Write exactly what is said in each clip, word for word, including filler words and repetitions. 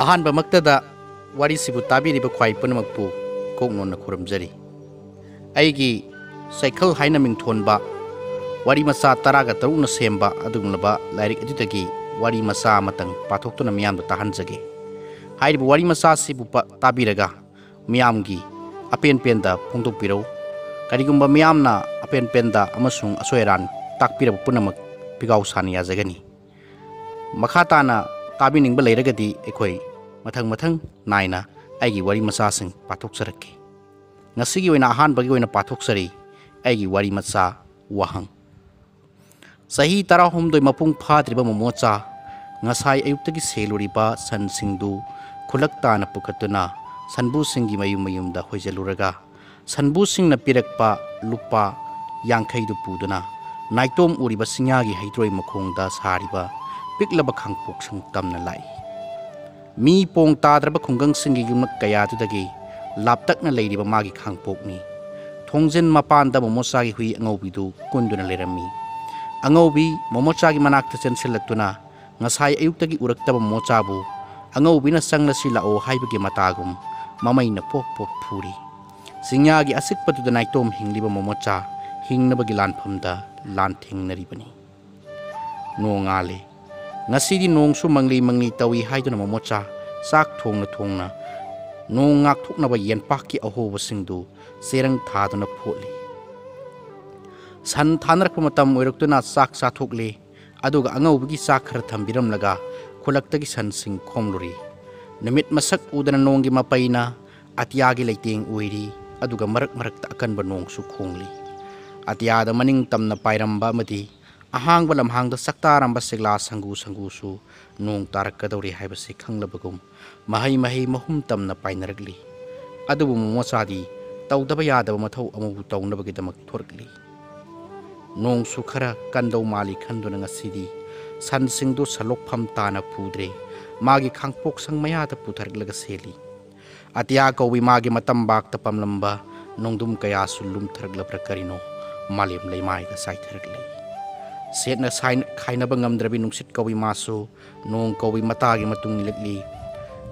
ꯑꯍꯥꯟꯕꯃꯛꯇꯗ ꯋꯥꯔꯤꯁꯤꯕꯨ ꯇꯥꯕꯤꯔꯤꯕ ꯈ꯭ꯋꯥꯏ ꯄꯨꯝꯅꯃꯛꯄꯨ ꯀꯣꯛ ꯅꯣꯟꯅ ꯈꯨꯔꯨꯝꯖꯔꯤ꯫ ꯑꯩꯒꯤ ꯁꯥꯏꯀꯜ ꯍꯥꯏꯅ ꯃꯤꯡꯊꯣꯟꯕ ꯋꯥꯔꯤ ꯃꯆꯥ ꯇꯔꯥꯒ ꯇꯔꯨꯛꯅ ꯁꯦꯝꯕ ꯑꯗꯨꯒꯨꯝꯂꯕ ꯂꯥꯏꯔꯤꯛ ꯑꯗꯨꯗꯒꯤ ꯋꯥꯔꯤ ꯃꯆꯥ ꯑꯃꯇꯪ ꯄꯥꯊꯣꯛꯇꯨꯅ ꯃꯤꯌꯥꯝꯗ ꯇꯥꯍꯟꯖꯒꯦ꯫ ꯍꯥꯏꯔꯤꯕ ꯋꯥꯔꯤ ꯃꯆꯥꯁꯤꯕꯨ ꯄ-, ꯇꯥꯕꯤꯔꯒ ꯃꯤꯌꯥꯝꯒꯤ ꯑꯄꯦꯟ ꯄꯦꯟꯗ ꯐꯣꯡꯗꯣꯛꯄꯤꯔꯧ꯫ ꯀꯔꯤꯒꯨꯝꯕ ꯃꯤꯌꯥꯝꯅ ꯑꯄꯦꯟ ꯄꯦꯟꯗ ꯑꯃꯁꯨꯡ ꯑꯁꯣꯏ ꯑꯔꯥꯟ ꯇꯥꯛꯄꯤꯔꯕ ꯄꯨꯝꯅꯃꯛ ꯄꯤꯒꯥꯎ ꯁꯥꯅ ꯌꯥꯖꯒꯅꯤ꯫ ꯃꯈꯥ ꯇꯥꯅ ꯇꯥꯕꯤꯅꯤꯡꯕ ꯂꯩꯔꯒꯗꯤ ꯑꯩꯈꯣꯏ ꯃꯊꯪ ꯃꯊꯪ ꯅꯥꯏꯅ ꯑꯩꯒꯤ ꯋꯥꯔꯤ ꯃꯆꯥꯁꯤꯡ ꯄꯥꯊꯣꯛꯆꯔꯛꯀꯦ꯫ ꯉꯁꯤꯒꯤ ꯑꯣꯏꯅ ꯑꯍꯥꯟꯕꯒꯤ ꯑꯣꯏꯅ ꯄꯥꯊꯣꯛꯆꯔꯤ ꯑꯩꯒꯤ ꯋꯥꯔꯤ ꯃꯆꯥ ꯋꯥꯍꯪ꯫ ꯆꯍꯤ ꯇꯔꯥꯍꯨꯝꯗꯣꯏ ꯃꯄꯨꯡ ꯐꯥꯗ꯭ꯔꯤꯕ ꯃꯣꯃꯣꯆꯥ ꯉꯁꯥꯏ ꯑꯌꯨꯛꯇꯒꯤ ꯁꯦꯜꯂꯨꯔꯤꯕ ꯁꯟꯁꯤꯡꯗꯨ ꯈꯨꯂꯛ ꯇꯥꯅ ꯄꯨꯈꯠꯇꯨꯅ ꯁꯟꯕꯨꯁꯤꯡꯒꯤ ꯃꯌꯨꯝ ꯃꯌꯨꯝꯗ ꯍꯣꯏꯖꯜꯂꯨꯔꯒ ꯁꯟꯕꯨꯁꯤꯡꯅ ꯄꯤꯔꯛꯄ ꯂꯨꯄꯥ ꯌꯥꯡꯈꯩꯗꯨ ꯄꯨꯗꯨꯅ ꯅꯥꯏꯇꯣꯝ ꯎꯔꯤꯕ ꯆꯤꯡꯌꯥꯒꯤ ꯍꯩꯇ꯭ꯔꯣꯏ ꯃꯈꯣꯡꯗ ꯁꯥꯔꯤꯕ ꯄꯤꯛꯂꯕ ꯈꯥꯡꯄꯣꯛꯁꯪ ꯇꯝꯅ ꯂꯥꯛꯏ꯫ ꯃꯤ ꯄꯣꯡ ꯇꯥꯗ꯭ꯔꯕ ꯈꯨꯡꯒꯪꯁꯤꯡꯒꯤ ꯌꯨꯝꯂꯛ ꯀꯌꯥꯗꯨꯗꯒꯤ ꯂꯥꯞꯇꯛꯅ ꯂꯩꯔꯤꯕ ꯃꯥꯒꯤ ꯈꯥꯡꯄꯣꯛꯅꯤ꯫ ꯊꯣꯡꯖꯤꯟ ꯃꯄꯥꯟꯗ ꯃꯣꯃꯣꯆꯥꯒꯤ ꯍꯨꯏ ꯑꯉꯧꯕꯤꯗꯨ ꯀꯨꯟꯗꯨꯅ ꯂꯩꯔꯝꯃꯤ꯫ ꯑꯉꯧꯕꯤ ꯃꯣꯃꯣꯆꯥꯒꯤ ꯃꯅꯥꯛꯇ ꯆꯦꯟꯁꯤꯜꯂꯛꯇꯨꯅ ꯉꯁꯥꯏ ꯑꯌꯨꯛꯇꯒꯤ ꯎꯔꯛꯇꯕ ꯃꯣꯃꯣꯆꯥꯕꯨ ꯑꯉꯧꯕꯤꯅ "ꯆꯪꯂꯁꯤ ꯂꯥꯛꯑꯣ" ꯍꯥꯏꯕꯒꯤ ꯃꯇꯥꯒꯨꯝ ꯃꯃꯩꯅ ꯄꯣꯞ ꯄꯣꯞ ꯐꯨꯔꯤ꯫ ꯆꯤꯡꯌꯥꯒꯤ ꯑꯆꯤꯛꯄꯗꯨꯗ ꯅꯥꯏꯇꯣꯝ ꯍꯤꯡꯂꯤꯕ ꯃꯣꯃꯣꯆꯥ ꯍꯤꯡꯅꯕꯒꯤ ꯂꯥꯟꯐꯝꯗ ꯂꯥꯟꯊꯦꯡꯅꯔꯤꯕꯅꯤ꯫ ꯅꯣꯡꯉꯥꯜꯂꯦ꯫ ꯉꯁꯤꯗꯤ ꯅꯣꯡꯁꯨ ꯃꯪꯂꯤ ꯃꯪꯂꯤ ꯇꯧꯏ ꯍꯥꯏꯗꯨꯅ ꯃꯣꯃꯣꯆꯥ ꯆꯥꯛ ꯊꯣꯡꯅ ꯊꯣꯡꯅ ꯅꯣꯡ ꯉꯥꯛꯊꯣꯛꯅꯕ ꯌꯦꯟꯄꯥꯛꯀꯤ ꯑꯍꯣꯕꯁꯤꯡꯗꯨ ꯆꯦꯔꯪ ꯊꯥꯗꯨꯅ ꯐꯣꯠꯂꯤ꯫ ꯁꯟ ꯊꯥꯅꯔꯛꯄ ꯃꯇꯝ ꯑꯣꯏꯔꯛꯇꯨꯅ ꯆꯥꯛ ꯆꯥꯊꯣꯛꯂꯦ꯫ ꯑꯗꯨꯒ ꯑꯉꯧꯕꯒꯤ ꯆꯥꯛ ꯈꯔ ꯊꯝꯕꯤꯔꯝꯂꯒ ꯈꯨꯂꯛꯇꯒꯤ ꯁꯟꯁꯤꯡ ꯈꯣꯝꯂꯨꯔꯤ꯫ ꯅꯨꯃꯤꯠ ꯃꯁꯛ ꯎꯗꯅ ꯅꯣꯡꯒꯤ ꯃꯄꯩꯅ ꯑꯇꯤꯌꯥꯒꯤ ꯂꯩꯇꯦꯡ ꯑꯣꯏꯔꯤ꯫ ꯑꯗꯨꯒ ꯃꯔꯛ ꯃꯔꯛꯇ ꯑꯀꯟꯕ ꯅꯣꯡꯁꯨ ꯈꯣꯡꯂꯤ꯫ ꯑꯇꯤꯌꯥꯗ ꯃꯅꯤꯡ ꯇꯝꯅ ꯄꯥꯏꯔꯝꯕ ꯑꯃꯗꯤ ꯑꯍꯥꯡꯕ ꯂꯝꯍꯥꯡꯗ ꯆꯥꯛꯇꯥꯔꯝꯕ ꯁꯤꯛꯂꯥ ꯁꯪꯒꯨ ꯁꯪꯒꯨꯁꯨ ꯅꯣꯡ ꯇꯥꯔꯛꯀꯗꯧꯔꯤ ꯍꯥꯏꯕꯁꯤ ꯈꯪꯂꯕꯒꯨꯝ ꯃꯍꯩ ꯃꯍꯩ ꯃꯍꯨꯝ ꯇꯝꯅ ꯄꯥꯏꯅꯔꯛꯂꯤ꯫ ꯑꯗꯨꯕꯨ ꯃꯣꯃꯣꯆꯥꯗꯤ ꯇꯧꯗꯕ ꯌꯥꯗꯕ ꯃꯊꯧ ꯑꯃꯕꯨ ꯇꯧꯅꯕꯒꯤꯗꯃꯛ ꯊꯣꯔꯛꯂꯤ꯫ ꯅꯣꯡꯁꯨ ꯈꯔ ꯀꯟꯗꯧ ꯃꯥꯜꯂꯤ ꯈꯟꯗꯨꯅ ꯉꯁꯤꯗꯤ ꯁꯟꯁꯤꯡꯗꯨ ꯁꯂꯣꯛꯐꯝ ꯇꯥꯅ ꯄꯨꯗ꯭ꯔꯦ꯫ ꯃꯥꯒꯤ ꯈꯥꯡꯄꯣꯛꯁꯪ ꯃꯌꯥꯗ ꯄꯨꯊꯔꯛꯂꯒ ꯁꯦꯜꯂꯤ꯫ ꯑꯇꯤꯌꯥ ꯀꯧꯏ ꯃꯥꯒꯤ ꯃꯇꯝꯕꯥꯛꯇ ꯄꯝꯂꯝꯕ ꯅꯣꯡꯗꯨꯝ ꯀꯌꯥꯁꯨ ꯂꯨꯝꯊꯔꯛꯂꯕ꯭ꯔꯥ ꯀꯔꯤꯅꯣ, ꯃꯥꯂꯦꯝ ꯂꯩꯃꯥꯏꯗ ꯆꯥꯏꯊꯔꯛꯂꯤ꯫ ꯁꯦꯠꯅ ꯁꯥꯏ-, ꯈꯥꯏꯅꯕ ꯉꯝꯗ꯭ꯔꯕꯤ ꯅꯨꯡꯁꯤꯠ ꯀꯧꯏ ꯃꯥꯁꯨ ꯅꯣꯡ ꯀꯧꯏ ꯃꯇꯥꯒꯤ ꯃꯇꯨꯡ ꯏꯜꯂꯛꯂꯤ꯫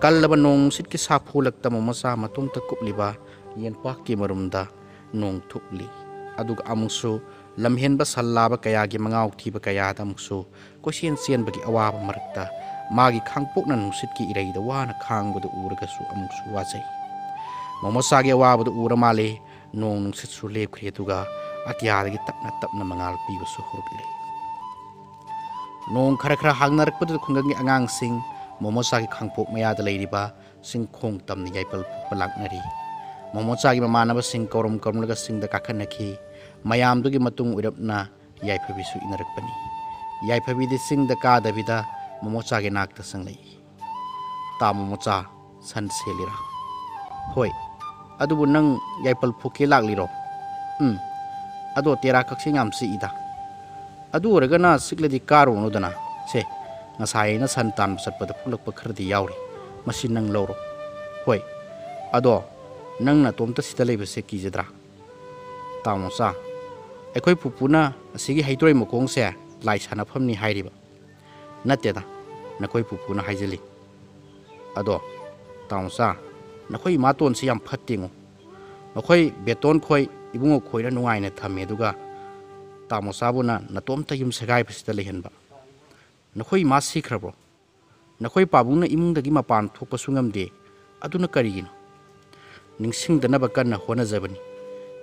ꯀꯜꯂꯕ ꯅꯣꯡ ꯅꯨꯡꯁꯤꯠꯀꯤ ꯁꯥꯐꯨꯂꯛꯇ ꯃꯣꯃꯣꯆꯥ ꯃꯇꯣꯝꯇ ꯀꯨꯞꯂꯤꯕ ꯌꯦꯟꯄꯥꯛꯀꯤ ꯃꯔꯨꯝꯗ ꯅꯣꯡ ꯊꯨꯞꯂꯤ꯫ ꯑꯗꯨꯒ ꯑꯃꯨꯛꯁꯨ ꯂꯝꯍꯦꯟꯕ ꯁꯜ ꯂꯥꯕ ꯀꯌꯥꯒꯤ ꯃꯉꯥꯎ ꯊꯤꯕ ꯀꯌꯥꯗ ꯑꯃꯨꯛꯁꯨ ꯀꯣꯏꯆꯦꯟ ꯆꯦꯟꯕꯒꯤ ꯑꯋꯥꯕ ꯃꯔꯛꯇ ꯃꯥꯒꯤ ꯈꯥꯡꯄꯣꯛꯅ ꯅꯨꯡꯁꯤꯠꯀꯤ ꯏꯔꯩꯗ ꯋꯥꯅ ꯈꯥꯡꯕꯗꯨ ꯎꯔꯒꯁꯨ ꯑꯃꯨꯛꯁꯨ ꯋꯥꯖꯩ꯫ ꯃꯣꯃꯣꯆꯥꯒꯤ ꯑꯋꯥꯕꯗꯨ ꯎꯔ ꯃꯥꯜꯂꯦ ꯅꯣꯡ ꯅꯨꯡꯁꯤꯠꯁꯨ ꯂꯦꯞꯈ꯭ꯔꯦ, ꯑꯗꯨꯒ ꯑꯇꯤꯌꯥꯗꯒꯤ ꯇꯞꯅ ꯇꯞꯅ ꯃꯉꯥꯜ ꯄꯤꯕꯁꯨ ꯍꯧꯔꯛꯂꯦ꯫ ꯅꯣꯡ ꯈꯔ ꯈꯔ ꯍꯥꯡꯅꯔꯛꯄꯗꯨꯗ ꯈꯨꯡꯒꯪꯒꯤ ꯑꯉꯥꯡꯁꯤꯡ ꯃꯣꯃꯣꯆꯥꯒꯤ ꯈꯥꯡꯄꯣꯛ ꯃꯌꯥꯗ ꯂꯩꯔꯤꯕ ꯆꯤꯡꯈꯣꯡ ꯇꯝꯅ ꯌꯥꯏꯄꯜ ꯐꯨꯛꯄ ꯂꯥꯛꯅꯔꯤ꯫ ꯃꯣꯃꯣꯆꯥꯒꯤ ꯃꯃꯥꯟꯅꯕꯁꯤꯡ ꯀꯧꯔꯝ ꯀꯧꯔꯝꯂꯒ ꯆꯤꯡꯗ ꯀꯥꯈꯠꯅꯈꯤ꯫ ꯃꯌꯥꯝꯗꯨꯒꯤ ꯃꯇꯨꯡ ꯑꯣꯏꯔꯞꯅ ꯌꯥꯏꯐꯕꯤꯁꯨ ꯏꯟꯅꯔꯛꯄꯅꯤ꯫ ꯌꯥꯏꯐꯕꯤꯗꯤ ꯆꯤꯡꯗ ꯀꯥꯗꯕꯤꯗ ꯃꯣꯃꯣꯆꯥꯒꯤ ꯅꯥꯛꯇ ꯆꯪꯂꯛꯏ꯫ "ꯇꯥ ꯃꯣꯃꯣꯆꯥ, ꯁꯟ ꯁꯦꯜꯂꯤꯔꯥ?" "ꯍꯣꯏ꯫ ꯑꯗꯨꯕꯨ ꯅꯪ ꯌꯥꯏꯄꯜ ꯐꯨꯛꯀꯦ ꯂꯥꯛꯂꯤꯔꯣ?" "ꯎꯝ꯫ ꯑꯗꯣ ꯇꯦꯔꯥ ꯀꯛꯆꯦꯡ ꯌꯥꯝ ꯆꯤꯛꯏꯗ꯫ ꯑꯗꯨ ꯑꯣꯏꯔꯒꯅ ꯆꯤꯛꯂꯗꯤ ꯀꯥꯔꯨꯔꯅꯨꯗꯅ꯫ ꯁꯦ, ꯉꯁꯥꯏ ꯑꯩꯅ ꯁꯟ ꯇꯥꯟꯕ ꯆꯠꯄꯗ ꯐꯨꯛꯂꯛꯄ ꯈꯔꯗꯤ ꯌꯥꯎꯔꯤ꯫ ꯃꯁꯤ ꯅꯪ ꯂꯧꯔꯣ꯫" "ꯍꯣꯏ꯫ ꯑꯗꯣ ꯅꯪ ꯅꯇꯣꯝꯇ ꯁꯤꯗ ꯂꯩꯕꯁꯦ ꯀꯤꯖꯗ꯭ꯔꯥ?" "ꯇꯥꯃꯣꯆꯥ, ꯑꯩꯈꯣꯏ ꯄꯨꯄꯨꯅ ꯑꯁꯤꯒꯤ ꯍꯩꯇ꯭ꯔꯣꯏ ꯃꯈꯣꯡꯁꯦ ꯂꯥꯏ ꯁꯥꯟꯅꯐꯝꯅꯤ ꯍꯥꯏꯔꯤꯕ꯫" "ꯅꯠꯇꯦꯗ, ꯅꯈꯣꯏ ꯄꯨꯄꯨꯅ ꯍꯥꯏꯖꯤꯜꯂꯤ꯫ ꯑꯗꯣ ꯇꯥꯃꯣꯆꯥ, ꯅꯈꯣꯏ ꯏꯃꯥꯇꯣꯟꯁꯤ ꯌꯥꯝ ꯐꯠꯇꯦꯉꯣ꯫ ꯃꯈꯣꯏ ꯕꯦꯇꯣꯟ ꯈꯣꯏ, ꯏꯕꯨꯡꯉꯣ ꯈꯣꯏꯅ ꯅꯨꯡꯉꯥꯏꯅ ꯊꯝꯃꯦ, ꯑꯗꯨꯒ ꯇꯥꯃꯣꯆꯥꯕꯨꯅ ꯅꯇꯣꯝꯇ ꯌꯨꯝ ꯁꯦꯒꯥꯏꯕꯁꯤꯗ ꯂꯩꯍꯟꯕ꯫ ꯅꯈꯣꯏ ꯏꯃꯥ ꯁꯤꯈ꯭ꯔꯕ꯭ꯔꯣ? ꯅꯈꯣꯏ ꯄꯥꯕꯨꯡꯅ ꯏꯃꯨꯡꯗꯒꯤ ꯃꯄꯥꯟ ꯊꯣꯛꯄꯁꯨ ꯉꯝꯗꯦ꯫ ꯑꯗꯨꯅ ꯀꯔꯤꯒꯤꯅꯣ? ꯅꯤꯡꯁꯤꯡꯗꯅꯕ ꯀꯟꯅ ꯍꯣꯠꯅꯖꯕꯅꯤ꯫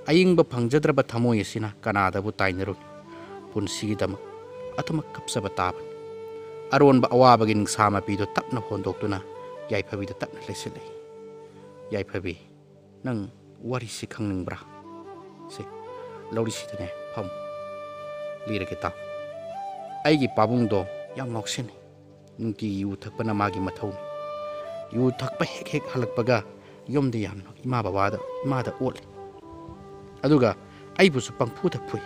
ꯑꯌꯤꯡꯕ ꯐꯪꯖꯗ꯭ꯔꯕ ꯊꯃꯣꯏ ꯑꯁꯤꯅ ꯀꯅꯥꯗꯕꯨ ꯇꯥꯏꯅꯔꯨꯅꯤ? ꯄꯨꯟꯁꯤꯒꯤꯗꯃꯛ ꯑꯗꯨꯃꯛ ꯀꯞꯆꯕ ꯇꯥꯕꯅꯤ꯫" ꯑꯔꯣꯟꯕ ꯑꯋꯥꯕꯒꯤ ꯅꯤꯡꯁꯥ ꯃꯄꯤꯗꯨ ꯇꯞꯅ ꯍꯣꯟꯗꯣꯛꯇꯨꯅ ꯌꯥꯏꯐꯕꯤꯗ ꯇꯞꯅ ꯂꯩꯁꯤꯜꯂꯛꯏ꯫ "ꯌꯥꯏꯐꯕꯤ, ꯅꯪ ꯋꯥꯔꯤꯁꯤ ꯈꯪꯅꯤꯡꯕ꯭ꯔꯥ? ꯁꯦ, ꯂꯧꯔꯤꯁꯤꯗꯅꯦ ꯐꯝ꯫ ꯂꯤꯔꯒꯦ ꯇꯥꯎ꯫ ꯑꯩꯒꯤ ꯄꯥꯕꯨꯡꯗꯣ ꯌꯥꯝ ꯉꯥꯎꯁꯤꯟꯅꯩ꯫ ꯅꯨꯡꯇꯤꯒꯤ ꯌꯨ ꯊꯛꯄꯅ ꯃꯥꯒꯤ ꯃꯊꯧꯅꯤ꯫ ꯌꯨ ꯊꯛꯄ ꯍꯦꯛ ꯍꯦꯛ ꯍꯜꯂꯛꯄꯒ ꯌꯨꯝꯗ ꯌꯥꯝꯅ ꯏꯃꯥ ꯕꯕꯥꯗ, ꯏꯃꯥꯗ ꯑꯣꯠꯂꯤ꯫ ꯑꯗꯨꯒ ꯑꯩꯕꯨꯁꯨ ꯄꯪꯐꯨꯗ ꯐꯨꯏ꯫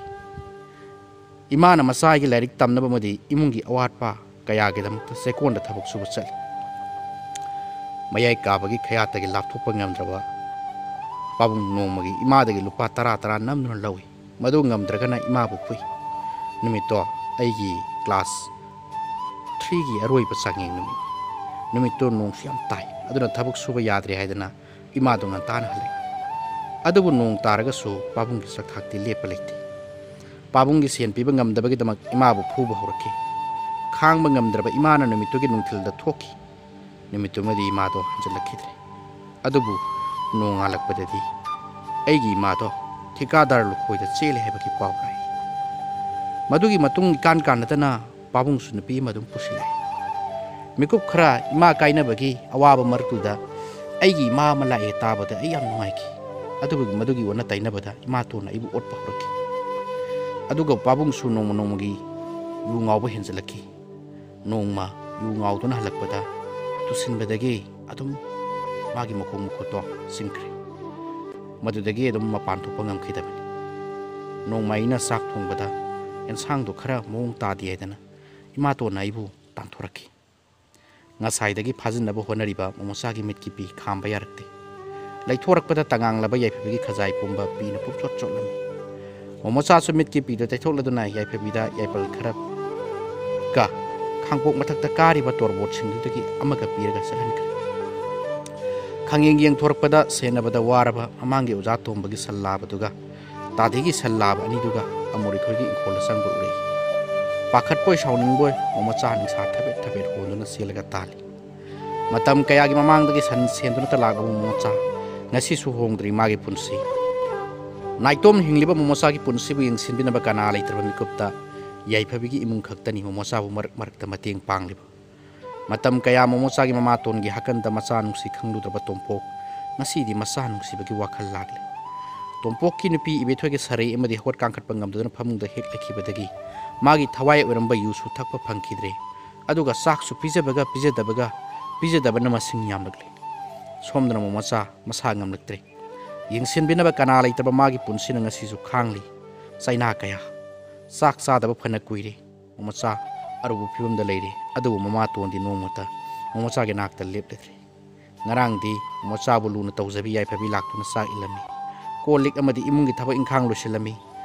ꯏꯃꯥꯅ ꯃꯆꯥꯒꯤ ꯂꯥꯏꯔꯤꯛ ꯇꯝꯅꯕ ꯑꯃꯗꯤ ꯏꯃꯨꯡꯒꯤ ꯑꯋꯥꯠꯄ ꯀꯌꯥꯒꯤꯗꯃꯛꯇ ꯆꯦꯛꯀꯣꯟꯗ ꯊꯕꯛ ꯁꯨꯕ ꯆꯠꯂꯤ꯫ ꯃꯌꯥꯏ ꯀꯥꯕꯒꯤ ꯈꯌꯥꯠꯇꯒꯤ ꯂꯥꯞꯊꯣꯛꯄ ꯉꯝꯗ꯭ꯔꯕ ꯄꯥꯕꯨꯡ ꯅꯣꯡꯃꯒꯤ ꯏꯃꯥꯗꯒꯤ ꯂꯨꯄꯥ ꯇꯔꯥ ꯇꯔꯥ ꯅꯝꯗꯨꯅ ꯂꯧꯏ꯫ ꯃꯗꯨ ꯉꯝꯗ꯭ꯔꯒꯅ ꯏꯃꯥꯕꯨ ꯐꯨꯏ꯫ ꯅꯨꯃꯤꯠꯇꯣ ꯑꯩꯒꯤ ꯀ꯭ꯂꯥꯁ ꯊ꯭ꯔꯤꯒꯤ ꯑꯔꯣꯏꯕ ꯆꯥꯡꯌꯦꯡ ꯅꯨꯃꯤꯠ꯫ ꯅꯨꯃꯤꯠꯇꯨ ꯅꯣꯡꯁꯨ ꯌꯥꯝ ꯇꯥꯏ꯫ ꯑꯗꯨꯅ ꯊꯕꯛ ꯁꯨꯕ ꯌꯥꯗ꯭ꯔꯦ ꯍꯥꯏꯗꯅ ꯏꯃꯥꯗꯣ ꯉꯟꯇꯥꯅ ꯍꯜꯂꯛꯏ꯫ ꯑꯗꯨꯕꯨ ꯅꯣꯡ ꯇꯥꯔꯒꯁꯨ ꯄꯥꯕꯨꯡꯒꯤ ꯆꯥꯛꯊꯥꯛꯇꯤ ꯂꯦꯞꯄ ꯂꯩꯇꯦ꯫ ꯄꯥꯕꯨꯡꯒꯤ ꯁꯦꯟ ꯄꯤꯕ ꯉꯝꯗꯕꯒꯤꯗꯃꯛ ꯏꯃꯥꯕꯨ ꯐꯨꯕ ꯍꯧꯔꯛꯈꯤ꯫ ꯈꯥꯡꯕ ꯉꯝꯗ꯭ꯔꯕ ꯏꯃꯥꯅ ꯅꯨꯃꯤꯠꯇꯨꯒꯤ ꯅꯨꯡꯊꯤꯜꯗ ꯊꯣꯛꯈꯤ꯫ ꯅꯨꯃꯤꯠꯇꯨꯃꯗꯤ ꯏꯃꯥꯗꯣ ꯍꯟꯖꯤꯜꯂꯛꯈꯤꯗ꯭ꯔꯦ꯫ ꯑꯗꯨꯕꯨ ꯅꯣꯡꯉꯥꯜꯂꯛꯄꯗꯗꯤ ꯑꯩꯒꯤ ꯏꯃꯥꯗꯣ ꯊꯤꯀꯥꯗꯥꯔ ꯂꯨꯈꯣꯏꯗ ꯆꯦꯜꯂꯦ ꯍꯥꯏꯕꯒꯤ ꯄꯥꯎ ꯇꯥꯏ꯫ ꯃꯗꯨꯒꯤ ꯃꯇꯨꯡ ꯏꯀꯥꯟ ꯀꯥꯟꯅꯗꯅ ꯄꯥꯕꯨꯡꯁꯨ ꯅꯨꯄꯤ ꯑꯃ ꯑꯗꯨꯝ ꯄꯨꯁꯤꯜꯂꯛꯑꯦ꯫ ꯃꯤꯀꯨꯞ ꯈꯔ ꯏꯃꯥ ꯀꯥꯏꯅꯕꯒꯤ ꯑꯋꯥꯕ ꯃꯔꯛꯇꯨꯗ ꯑꯩꯒꯤ ꯏꯃꯥ ꯑꯃ ꯂꯥꯛꯑꯦ ꯇꯥꯕꯗ ꯑꯩ ꯌꯥꯝ ꯅꯨꯡꯉꯥꯏꯈꯤ꯫ ꯑꯗꯨꯕꯨ ꯃꯗꯨꯒꯤ ꯑꯣꯟꯅ ꯇꯩꯅꯕꯗ ꯏꯃꯥꯇꯣꯟꯅ ꯑꯩꯕꯨ ꯑꯣꯠꯄ ꯍꯧꯔꯛꯈꯤ꯫ ꯑꯗꯨꯒ ꯄꯥꯕꯨꯡꯁꯨ ꯅꯣꯡꯃ ꯅꯣꯡꯃꯒꯤ ꯌꯨ ꯉꯥꯎꯕ ꯍꯦꯟꯖꯜꯂꯛꯈꯤ꯫ ꯅꯣꯡꯃ ꯌꯨ ꯉꯥꯎꯗꯨꯅ ꯍꯜꯂꯛꯄꯗ ꯇꯨꯁꯤꯟꯕꯗꯒꯤ ꯑꯗꯨꯝ ꯃꯥꯒꯤ ꯃꯈꯣꯡ ꯃꯈꯨꯠꯇꯣ ꯆꯤꯡꯈ꯭ꯔꯦ꯫ ꯃꯗꯨꯗꯒꯤ ꯑꯗꯨꯝ ꯃꯄꯥꯟ ꯊꯣꯛꯄ ꯉꯝꯈꯤꯗꯕꯅꯤ꯫ ꯅꯣꯡꯃ ꯑꯩꯅ ꯆꯥꯛ ꯊꯣꯡꯕꯗ ꯑꯦꯟꯁꯥꯡꯗꯣ ꯈꯔ ꯃꯑꯣꯡ ꯇꯥꯗꯦ ꯍꯥꯏꯗꯅ ꯏꯃꯥꯇꯣꯟꯅ ꯑꯩꯕꯨ ꯇꯥꯟꯊꯣꯔꯛꯈꯤ꯫ ꯉꯁꯥꯏꯗꯒꯤ ꯐꯥꯖꯤꯟꯅꯕ ꯍꯣꯠꯅꯔꯤꯕ ꯃꯣꯃꯣꯆꯥꯒꯤ ꯃꯤꯠꯀꯤ ꯄꯤ ꯈꯥꯝꯕ ꯌꯥꯔꯛꯇꯦ꯫ ꯂꯩꯊꯣꯔꯛꯄꯗ ꯇꯉꯥꯡꯂꯕ ꯌꯥꯏꯐꯕꯤꯒꯤ ꯈꯖꯥꯏ ꯄꯨꯝꯕ ꯄꯤꯅ ꯄꯨꯝꯆꯣꯠ ꯆꯣꯠꯂꯝꯃꯤ꯫ ꯃꯣꯃꯣꯆꯥꯁꯨ ꯃꯤꯠꯀꯤ ꯄꯤꯗꯨ ꯇꯩꯊꯣꯛꯂꯗꯨꯅ ꯌꯥꯏꯐꯕꯤꯗ ꯌꯥꯏꯄꯜ ꯈꯔ ꯀ ꯈꯥꯡꯄꯣꯛ ꯃꯊꯛꯇ ꯀꯥꯔꯤꯕ ꯇꯣꯔꯕꯣꯠꯁꯤꯡꯗꯨꯗꯒꯤ ꯑꯃꯒ ꯄꯤꯔꯒ ꯆꯠꯍꯟꯈ꯭ꯔꯦ꯫ ꯈꯪꯌꯦꯡ ꯌꯦꯡꯊꯣꯔꯛꯄꯗ ꯁꯦꯟꯅꯕꯗ ꯋꯥꯔꯕ ꯃꯃꯥꯡꯒꯤ ꯑꯣꯖꯥ ꯇꯣꯝꯕꯒꯤ ꯁꯜ ꯂꯥꯕꯗꯨꯒ ꯇꯥꯗꯤꯒꯤ ꯁꯜ ꯂꯥꯕ ꯑꯅꯤꯗꯨꯒ ꯑꯃꯨꯔꯤꯈꯣꯏꯒꯤ ꯏꯪꯈꯣꯜꯗ ꯆꯪꯕ ꯎꯔꯛꯏ꯫ ꯄꯥꯈꯠꯄꯣꯏ ꯁꯥꯎꯅꯤꯡꯕꯣꯏ ꯃꯣꯃꯣꯆꯥ ꯅꯤꯡꯁꯥ ꯊꯕꯦꯠ ꯊꯕꯦꯠ ꯍꯣꯟꯗꯨꯅ ꯆꯦꯜꯂꯒ ꯇꯥꯜꯂꯤ꯫ ꯃꯇꯝ ꯀꯌꯥꯒꯤ ꯃꯃꯥꯡꯗꯒꯤ ꯁꯟ ꯁꯦꯟꯗꯨꯅꯇ ꯂꯥꯛꯂꯕ ꯃꯣꯃꯣꯆꯥ ꯉꯁꯤꯁꯨ ꯍꯣꯡꯗ꯭ꯔꯤ ꯃꯥꯒꯤ ꯄꯨꯟꯁꯤ꯫ ꯅꯥꯏꯇꯣꯝ ꯍꯤꯡꯂꯤꯕ ꯃꯣꯃꯣꯆꯥꯒꯤ ꯄꯨꯟꯁꯤꯕꯨ ꯌꯦꯡꯁꯤꯟꯕꯤꯅꯕ ꯀꯅꯥ ꯂꯩꯇ꯭ꯔꯕ ꯃꯤꯀꯨꯞꯇ ꯌꯥꯏꯐꯕꯤꯒꯤ ꯏꯃꯨꯡ ꯈꯛꯇꯅꯤ ꯃꯣꯃꯣꯆꯥꯕꯨ ꯃꯔꯛ ꯃꯔꯛꯇ ꯃꯇꯦꯡ ꯄꯥꯡꯂꯤꯕ꯫ ꯃꯇꯝ ꯀꯌꯥ ꯃꯣꯃꯣꯆꯥꯒꯤ ꯃꯃꯥꯇꯣꯟꯒꯤ ꯍꯥꯀꯟꯗ ꯃꯆꯥ ꯅꯨꯡꯁꯤ ꯈꯪꯂꯨꯗ꯭ꯔꯕ ꯇꯣꯝꯄꯣꯛ ꯉꯁꯤꯗꯤ ꯃꯆꯥ ꯅꯨꯡꯁꯤꯕꯒꯤ ꯋꯥꯈꯜ ꯂꯥꯛꯂꯦ꯫ ꯇꯣꯝꯄꯣꯛꯀꯤ ꯅꯨꯄꯤ ꯏꯕꯦꯊꯣꯏꯒꯤ ꯁꯔꯩ ꯑꯃꯗꯤ ꯍꯧꯒꯠ ꯀꯥꯡꯈꯠꯄ ꯉꯝꯗꯗꯨꯅ ꯐꯃꯨꯡꯗ ꯍꯦꯛ ꯂꯩꯈꯤꯕꯗꯒꯤ ꯃꯥꯒꯤ ꯊꯋꯥꯏ ꯑꯣꯏꯔꯝꯕ ꯌꯨꯁꯨ ꯊꯛꯄ ꯐꯪꯈꯤꯗ꯭ꯔꯦ꯫ ꯑꯗꯨꯒ ꯆꯥꯛꯁꯨ ꯄꯤꯖꯕꯒ ꯄꯤꯖꯗꯕꯒ ꯄꯤꯖꯗꯕꯅ ꯃꯁꯤꯡ ꯌꯥꯝꯂꯛꯂꯦ꯫ ꯁꯣꯝꯗꯅ ꯃꯣꯃꯣꯆꯥ ꯃꯁꯥ ꯉꯝꯂꯛꯇ꯭ꯔꯦ꯫ ꯌꯦꯡꯁꯤꯟꯕꯤꯅꯕ ꯀꯅꯥ ꯂꯩꯇ꯭ꯔꯕ ꯃꯥꯒꯤ ꯄꯨꯟꯁꯤꯅ ꯉꯁꯤꯁꯨ ꯈꯥꯡꯂꯤ꯫ ꯆꯩꯅꯥ ꯀꯌꯥ, ꯆꯥꯛ ꯆꯥꯗꯕ ꯐꯅ ꯀꯨꯏꯔꯦ꯫ ꯃꯣꯃꯣꯆꯥ ꯑꯔꯨꯕ ꯐꯤꯕꯝꯗ ꯂꯩꯔꯦ꯫ ꯑꯗꯨꯕꯨ ꯃꯃꯥꯇꯣꯟꯗꯤ ꯅꯣꯡꯃꯇ ꯃꯣꯃꯣꯆꯥꯒꯤ ꯅꯥꯛꯇ ꯂꯦꯞꯂꯗ꯭ꯔꯦ꯫ ꯉꯔꯥꯡꯗꯤ ꯃꯣꯃꯣꯆꯥꯕꯨ ꯂꯨꯅ ꯇꯧꯖꯕꯤ ꯌꯥꯏꯐꯕꯤ ꯂꯥꯛꯇꯨꯅ ꯆꯥꯛ ꯏꯜꯂꯝꯃꯤ꯫ ꯀꯣꯜ ꯂꯤꯛ ꯑꯃꯗꯤ ꯏꯃꯨꯡꯒꯤ ꯊꯕꯛ ꯏꯪꯈꯥꯡ ꯂꯣꯏꯁꯤꯜꯂꯝꯃꯤ꯫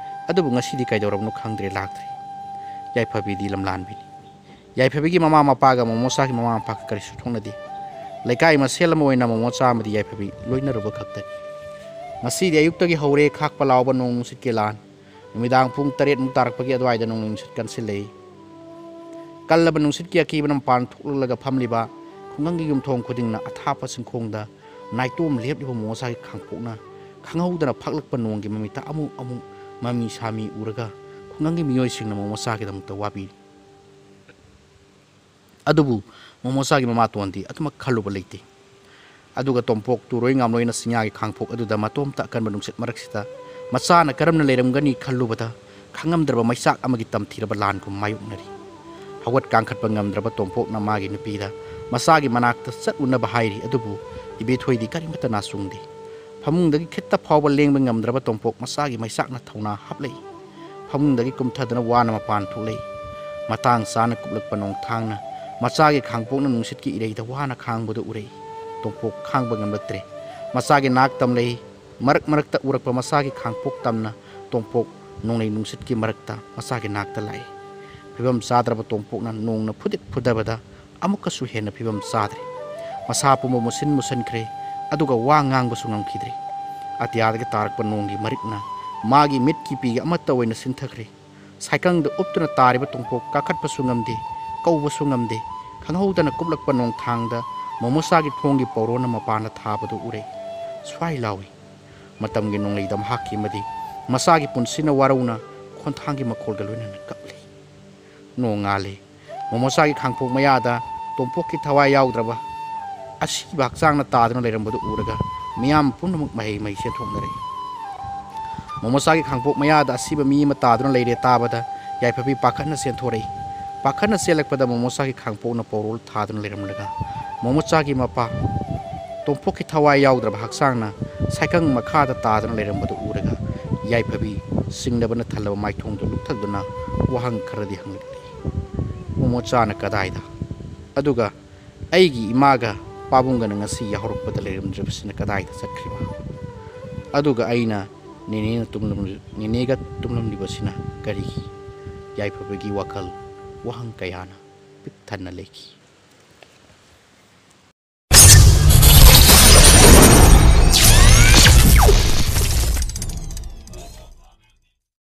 ꯑꯗꯨꯕꯨ ꯉꯁꯤꯗꯤ ꯀꯩꯗꯧꯔꯕꯅꯣ ꯈꯪꯗ꯭ꯔꯦ, ꯂꯥꯛꯇ꯭ꯔꯦ꯫ ꯌꯥꯏꯐꯕꯤꯗꯤ ꯂꯝꯂꯥꯟꯕꯤꯅꯤ꯫ ꯌꯥꯏꯐꯕꯤꯒꯤ ꯃꯃꯥ ꯃꯄꯥꯒ ꯃꯣꯃꯣꯆꯥꯒꯤ ꯃꯃꯥ ꯃꯄꯥꯒ ꯀꯔꯤꯁꯨ ꯊꯣꯛꯅꯗꯦ꯫ ꯂꯩꯀꯥꯏ ꯃꯁꯦꯜ ꯑꯃ ꯑꯣꯏꯅ ꯃꯣꯃꯣꯆꯥ ꯑꯃꯗꯤ ꯌꯥꯏꯐꯕꯤ ꯂꯣꯏꯅꯔꯨꯕ ꯈꯛꯇꯅꯤ꯫ ꯉꯁꯤꯗꯤ ꯑꯌꯨꯛꯇꯒꯤ ꯍꯧꯔꯦ ꯈꯥꯛꯄ ꯂꯥꯎꯕ ꯅꯣꯡ ꯅꯨꯡꯁꯤꯠꯀꯤ ꯂꯥꯟ꯫ ꯅꯨꯃꯤꯗꯥꯡ ꯄꯨꯡ ꯇꯔꯦꯠꯃꯨꯛ ꯇꯥꯔꯛꯄꯒꯤ ꯑꯗꯨꯋꯥꯏꯗ ꯅꯣꯡꯂꯩ ꯅꯨꯡꯁꯤꯠ ꯀꯟꯁꯤꯜꯂꯛꯏ꯫ ꯀꯜꯂꯕ ꯅꯨꯡꯁꯤꯠꯀꯤ ꯑꯀꯤꯕꯅ ꯃꯄꯥꯟ ꯊꯣꯛꯂꯛꯂꯒ ꯐꯝꯂꯤꯕ ꯈꯨꯡꯒꯪꯒꯤ ꯌꯨꯝꯊꯣꯡ ꯈꯨꯗꯤꯡꯅ ꯑꯊꯥꯞꯄ ꯆꯤꯡꯈꯣꯡꯗ ꯅꯥꯏꯇꯣꯝ ꯂꯦꯞꯂꯤꯕ ꯃꯣꯃꯣꯆꯥꯒꯤ ꯈꯥꯡꯄꯣꯛꯅ ꯈꯪꯍꯧꯗꯅ ꯐꯥꯛꯂꯛꯄ ꯅꯣꯡꯒꯤ ꯃꯃꯤꯠꯇ ꯑꯃꯨꯛ ꯑꯃꯨꯛ ꯃꯃꯤ ꯁꯥꯃꯤ ꯎꯔꯒ ꯈꯨꯡꯒꯪꯒꯤ ꯃꯤꯑꯣꯏꯁꯤꯡꯅ ꯃꯣꯃꯣꯆꯥꯒꯤꯗꯃꯛꯇ ꯋꯥꯕꯤꯔꯤ꯫ ꯑꯗꯨꯕꯨ ꯃꯣꯃꯣꯆꯥꯒꯤ ꯃꯃꯥꯇꯣꯟꯗꯤ ꯑꯗꯨꯃꯛ ꯈꯜꯂꯨꯕ ꯂꯩꯇꯦ꯫ ꯑꯗꯨꯒ ꯇꯣꯝꯄꯣꯛ ꯇꯨꯔꯣꯏ ꯉꯥꯝꯂꯣꯏꯅ ꯆꯤꯡꯌꯥꯒꯤ ꯈꯥꯡꯄꯣꯛ ꯑꯗꯨꯗ ꯃꯇꯣꯝꯇ ꯑꯀꯟꯕ ꯅꯨꯡꯁꯤꯠ ꯃꯔꯛꯁꯤꯗ ꯃꯆꯥꯅ ꯀꯔꯝꯅ ꯂꯩꯔꯝꯒꯅꯤ ꯈꯜꯂꯨꯕꯗ ꯈꯪꯉꯝꯗ꯭ꯔꯕ ꯃꯩꯆꯥꯛ ꯑꯃꯒꯤ ꯇꯝꯊꯤꯔꯕ ꯂꯥꯟꯒꯨꯝ ꯃꯥꯌꯣꯛꯅꯔꯤ꯫ ꯍꯧꯒꯠ ꯀꯥꯡꯈꯠꯄ ꯉꯝꯗ꯭ꯔꯕ ꯇꯣꯝꯄꯣꯛꯅ ꯃꯥꯒꯤ ꯅꯨꯄꯤꯗ ꯃꯆꯥꯒꯤ ꯃꯅꯥꯛꯇ ꯆꯠꯂꯨꯅꯕ ꯍꯥꯏꯔꯤ, ꯑꯗꯨꯕꯨ ꯏꯕꯦꯊꯣꯏꯗꯤ ꯀꯔꯤꯃꯠꯇ ꯅꯥꯆꯨꯡꯗꯦ꯫ ꯐꯃꯨꯡꯗꯒꯤ ꯈꯤꯠꯇ ꯐꯥꯎꯕ ꯂꯦꯡꯕ ꯉꯝꯗ꯭ꯔꯕ ꯇꯣꯝꯄꯣꯛ ꯃꯆꯥꯒꯤ ꯃꯩꯆꯥꯛꯅ ꯊꯧꯅꯥ ꯍꯥꯞꯂꯛꯏ꯫ ꯐꯃꯨꯡꯗꯒꯤ ꯀꯨꯝꯊꯗꯨꯅ ꯋꯥꯅ ꯃꯄꯥꯟ ꯊꯣꯛꯂꯛꯏ꯫ ꯃꯇꯥꯡ ꯆꯥꯅ ꯀꯨꯞꯂꯛꯄ ꯅꯣꯡꯊꯥꯡꯅ ꯃꯆꯥꯒꯤ ꯈꯥꯡꯄꯣꯛꯅ ꯅꯨꯡꯁꯤꯠꯀꯤ ꯏꯔꯩꯗ ꯋꯥꯅ ꯈꯥꯡꯕꯗꯨ ꯎꯔꯛꯏ꯫ ꯇꯣꯝꯄꯣꯛ ꯈꯥꯡꯕ ꯉꯝꯂꯛꯇ꯭ꯔꯦ꯫ ꯃꯆꯥꯒꯤ ꯅꯥꯛ ꯇꯝꯂꯛꯏ꯫ ꯃꯔꯛ ꯃꯔꯛꯇ ꯎꯔꯛꯄ ꯃꯆꯥꯒꯤ ꯈꯥꯡꯄꯣꯛ ꯇꯝꯅ ꯇꯣꯝꯄꯣꯛ ꯅꯣꯡꯂꯩ ꯅꯨꯡꯁꯤꯠꯀꯤ ꯃꯔꯛꯇ ꯃꯆꯥꯒꯤ ꯅꯥꯛꯇ ꯂꯥꯛꯏ꯫ ꯐꯤꯕꯝ ꯆꯥꯗ꯭ꯔꯕ ꯇꯣꯝꯄꯣꯛꯅ ꯅꯣꯡꯅ ꯐꯨꯗꯤꯠ ꯐꯨꯗꯕꯗ ꯑꯃꯨꯛꯀꯁꯨ ꯍꯦꯟꯅ ꯐꯤꯕꯝ ꯆꯥꯗ꯭ꯔꯦ꯫ ꯃꯁꯥ ꯄꯨꯝꯕ ꯃꯨꯁꯤꯟ ꯃꯨꯁꯤꯟꯈ꯭ꯔꯦ, ꯑꯗꯨꯒ ꯋꯥ ꯉꯥꯡꯕꯁꯨ ꯉꯝꯈꯤꯗ꯭ꯔꯦ꯫ ꯑꯇꯤꯌꯥꯗꯒꯤ ꯇꯥꯔꯛꯄ ꯅꯣꯡꯒꯤ ꯃꯔꯤꯛꯅ ꯃꯥꯒꯤ ꯃꯤꯠꯀꯤ ꯄꯤꯒ ꯑꯃꯠꯇ ꯑꯣꯏꯅ ꯁꯤꯟꯊꯈ꯭ꯔꯦ꯫ ꯁꯥꯏꯀꯪꯗ ꯎꯞꯇꯨꯅ ꯇꯥꯔꯤꯕ ꯇꯣꯝꯄꯣꯛ ꯀꯥꯈꯠꯄꯁꯨ ꯉꯝꯗꯦ, ꯀꯧꯕꯁꯨ ꯉꯝꯗꯦ꯫ ꯈꯪꯍꯧꯗꯅ ꯀꯨꯞꯂꯛꯄ ꯅꯣꯡꯊꯥꯡꯗ ꯃꯣꯃꯣꯆꯥꯒꯤ ꯊꯣꯡꯒꯤ ꯄꯧꯔꯣꯅ ꯃꯄꯥꯟꯗ ꯊꯥꯕꯗꯨ ꯎꯔꯦ꯫ ꯁ꯭ꯋꯥꯏ ꯂꯥꯎꯏ꯫ ꯃꯇꯝꯒꯤ ꯅꯣꯡꯂꯩꯗ ꯃꯍꯥꯛꯀꯤ ꯑꯃꯗꯤ ꯃꯆꯥꯒꯤ ꯄꯨꯟꯁꯤꯅ ꯋꯥꯔꯧꯅ ꯈꯣꯟꯊꯥꯡꯒꯤ ꯃꯈꯣꯜꯒ ꯂꯣꯏꯅꯅ ꯀꯞꯂꯤ꯫ ꯅꯣꯡꯉꯥꯜꯂꯦ꯫ ꯃꯣꯃꯣꯆꯥꯒꯤ ꯈꯥꯡꯄꯣꯛ ꯃꯌꯥꯗ ꯇꯣꯝꯄꯣꯛꯀꯤ ꯊꯋꯥꯏ ꯌꯥꯎꯗ꯭ꯔꯕ ꯑꯁꯤꯕ ꯍꯛꯆꯥꯡꯅ ꯇꯥꯗꯨꯅ ꯂꯩꯔꯝꯕꯗꯨ ꯎꯔꯒ ꯃꯤꯌꯥꯝ ꯄꯨꯝꯅꯃꯛ ꯃꯍꯩ ꯃꯍꯩ ꯆꯦꯟꯊꯣꯛꯅꯔꯛꯏ꯫ ꯃꯣꯃꯣꯆꯥꯒꯤ ꯈꯥꯡꯄꯣꯛ ꯃꯌꯥꯗ ꯑꯁꯤꯕ ꯃꯤ ꯑꯃ ꯇꯥꯗꯨꯅ ꯂꯩꯔꯦ ꯇꯥꯕꯗ ꯌꯥꯏꯐꯕꯤ ꯄꯥꯈꯠꯅ ꯆꯦꯟꯊꯣꯔꯛꯏ꯫ ꯄꯥꯈꯠꯅ ꯆꯦꯜꯂꯛꯄꯗ ꯃꯣꯃꯣꯆꯥꯒꯤ ꯈꯥꯡꯄꯣꯛꯅ ꯄꯧꯔꯣꯜ ꯊꯥꯗꯨꯅ ꯂꯩꯔꯝꯂꯒ ꯃꯣꯃꯣꯆꯥꯒꯤ ꯃꯄꯥ ꯇꯣꯝꯄꯣꯛꯀꯤ ꯊꯋꯥꯏ ꯌꯥꯎꯗ꯭ꯔꯕ ꯍꯛꯆꯥꯡꯅ ꯁꯥꯏꯀꯪ ꯃꯈꯥꯗ ꯇꯥꯗꯨꯅ ꯂꯩꯔꯝꯕꯗꯨ ꯎꯔꯒ ꯌꯥꯏꯐꯕꯤ ꯆꯤꯡꯅꯕꯅ ꯊꯜꯂꯕ ꯃꯥꯏꯊꯣꯡꯗꯨ ꯂꯨꯞꯊꯗꯨꯅ ꯋꯥꯍꯪ ꯈꯔꯗꯤ ꯍꯪꯂꯛꯂꯤ꯫ ꯃꯣꯃꯣꯆꯥꯅ ꯀꯗꯥꯏꯗ? ꯑꯗꯨꯒ ꯑꯩꯒꯤ ꯏꯃꯥꯒ ꯄꯥꯕꯨꯡꯒꯅ ꯉꯁꯤ ꯌꯥꯍꯧꯔꯛꯄꯗ ꯂꯩꯔꯝꯗ꯭ꯔꯕꯁꯤꯅ ꯀꯗꯥꯏꯗ ꯆꯠꯈ꯭ꯔꯤꯕ? ꯑꯗꯨꯒ ꯑꯩꯅ ꯅꯦꯅꯦꯅ ꯇꯨꯝꯂꯝ-, ꯅꯦꯅꯦꯒ ꯇꯨꯝꯂꯝꯂꯤꯕꯁꯤꯅ ꯀꯔꯤꯒꯤ? ꯌꯥꯏꯐꯕꯒꯤ ꯋꯥꯈꯜ ꯋꯥꯍꯪ ꯀꯌꯥꯅ ꯄꯤꯛ ꯊꯟꯅ ꯂꯩꯈꯤ꯫